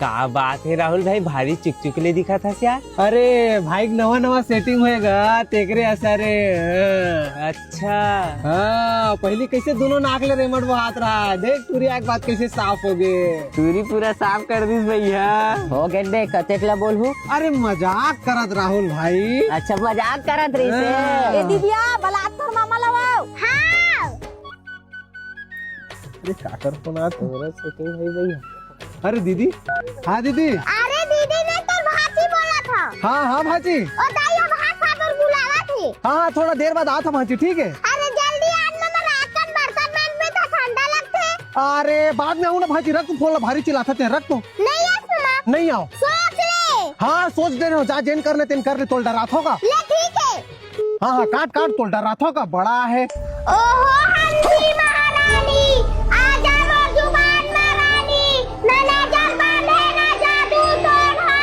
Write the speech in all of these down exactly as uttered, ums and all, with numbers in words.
का बात हे राहुल भाई, भारी चुकचुक ले दिखत हस यार। अरे भाई, नवा नवा सेटिंग होएगा, तेकरे असर हे। हाँ। अच्छा। हाँ, पहली कैसे दोनों नाक ले रेमट बहात रहा, देख टूरी आँख बात कैसे साफ हो गए। टूरी पूरा साफ कर दिस भैया। हो गे बे, कतेक ला बोलहूँ? अरे मजाक करत राहुल भाई। अच्छा, मजाक करत रहिस हे। हाँ। ए दीदिया, बलात तोर मामा लवाओ। हाँ। अरे काकर फोन आत हे? तोरा से कहीं भाई भैया। अरे दीदी। हाँ दीदी। अरे दीदी नहीं, तोर भांची बोलत हे। हाँ हाँ भांची। ओ दाई, ओ भांच साबर बुलावत हे। हाँ हाँ, थोड़ा देर बाद आत हे भांची, ठीक हे? अरे जल्दी आन, मैं रातन बर्तन मांजबे त ठंडा लगथे। अरे बाद में आहूँ ना भांची, रख तो फोन ला, भारी चिल्लाथस ते, रख तो। नहीं आस मामा। नहीं आव। सोच ले। हाँ सोच डरे हँव, जा जेन करना हे तेन कर ले, तोला डरात हों का। ले ठीक हे। हाँ हाँ, काट काट, तोला डरात हों का, बड़ा हे। ओहो हंसी महारानी, आजा मोर जुबान म रानी, ना नजर बांधे ना जादू टोना,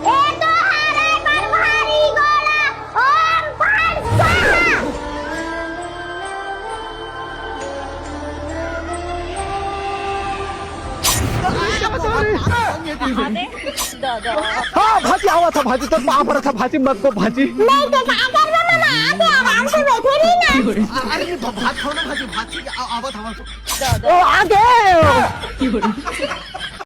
ए तो हरे पर भारी गोला, ओम फट स्वाहा। हाँ भांची, आवत हँव भांची, तोर पाँव परत हँव भांची, मत बो भांची। नहीं तो का करबो मामा, आके आराम से बैठे रही ना। अरे नहीं, भात खाव ना भांची, भांची, आवत हँव। ओ, आगे।